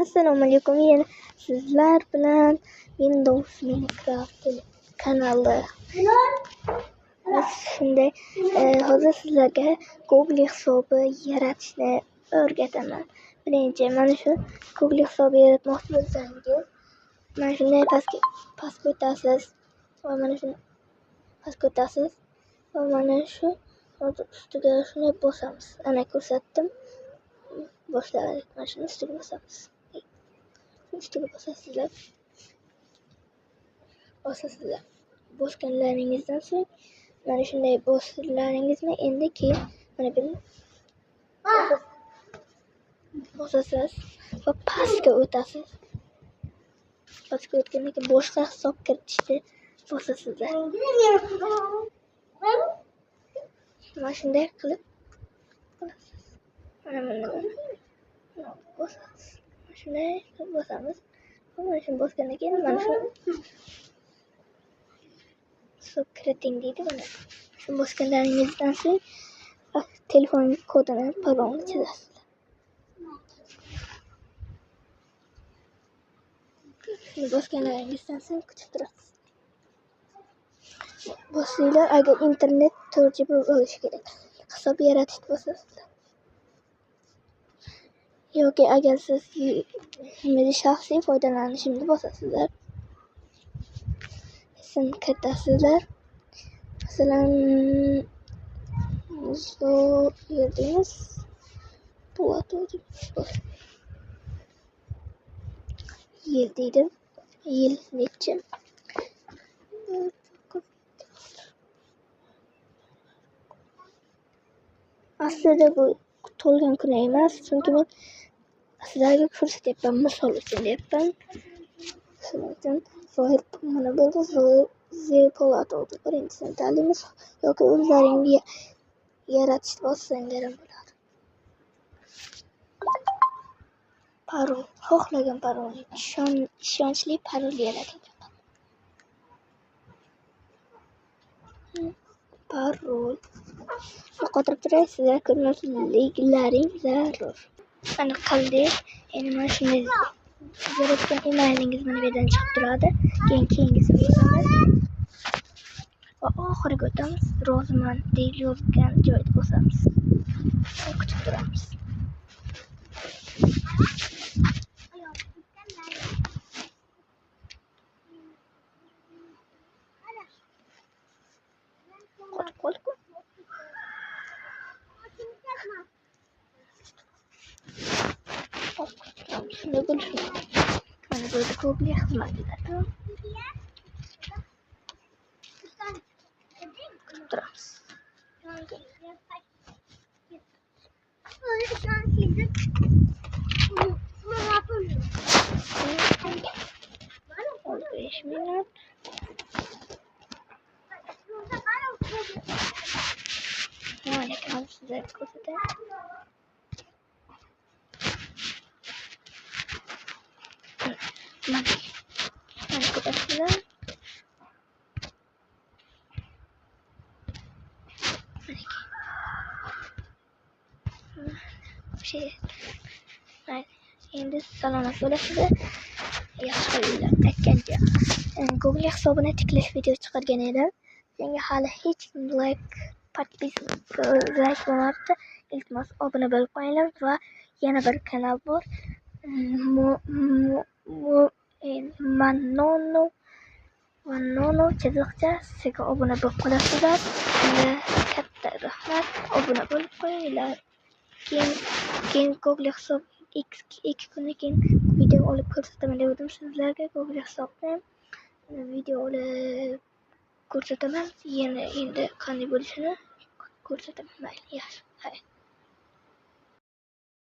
Assalomu alaykum, yana sizlar bilan Windows Minecraft kanali. Biz shunday hozir sizlarga Google hisobi yaratishni o'rgataman. Birinchi mana shu Google hisobi yaratmoqchi bo'lsangiz, mana shunday pastga o'tasiz va mana shuni pastga o'tasiz va mana shu hozir ustiga shunday bosamiz. Ana ko'rsatdim. Boshladik. Mana shuni ustiga bosamiz. Ustiga bosasizlar. Bosasizlar. Bosganlaringizdan so'ng mana shunday bosdilaringizmi, endi keyin mana buni bosasiz va pastga o'tasiz. Pastga o'tgandan keyin boshqa hisob kiritishni bosasizlar. Mana shunday qilib qilasiz. Mana buni bosasiz. Mana shunday qilib bosamiz. Mana shuni bosgandan keyin mana shu hisob kiriting deydi. Mana shuni bosganlaringizdan so'ng telefon kodini, parolni chizasizlar. Shuni bosganlaringizdan so'ng kutib turasiz. Bosinglar, agar internet 4 GB bo'lishi kerak. Hisob yaratishni bosasizlar. Yoki agar siz shaxsiy foydalanishimni bosasizlar. Ism kiritasizlar. Masalan, Zoir deymiz. Yil deydi. Yil nechi? Aslida bu to'lgan kuni emas, chunki men sizlarga ko'rsatyapman, misol uchun deyapman. Shuning uchun Zoir mana bo'ldi, Zoir Po'latov deb birinchisini tanlaymiz yoki o'zlaringga yaratishni bossanglar ham bo'ladi. Parol, xohlagan parol, ishonchli parol yarating. Parol. Qotirib turay, sizlar ko'rmasliklaring zarur. Mana qildik. Endi mana shunday yaratgan emailingiz mana bu yerdan chiqib turadi. Keyin keyingisini bosamiz. Va oxiriga o'tamiz. Roziman deb yozgan joyda bosamiz. Va kutib turamiz. Qotib qoldik-ku. Shunday bo'lishi mumkin. Mana bu yerda Google xizmatlar. Kutib turamiz. Besh minut. Mana hozir sizlarga ko'rsatay. Mana ko'rasizlar. Endi salomat bo'lasizlar. Yaxshi qilinglar. Aytgancha, Google hisobini tiklash video chiqargan edim. Senga hali hech kim like, podpiska, like bo'lmabdi. Iltimos obuna bo'lib qo'yinglar va yana bir kanal bor. Manono chiziqcha siga obuna bo'lib qolasizlar. Katta rahmat, obuna bo'lib qo'yinglar. Keyin Google hisob ikki kundan keyin video olib ko'rsataman degandim sizlarga. Google hisobni video olib ko'rsataman. Yana endi qanday bo'lishini ko'rsataman. Mayli, yaxshi. Xayr.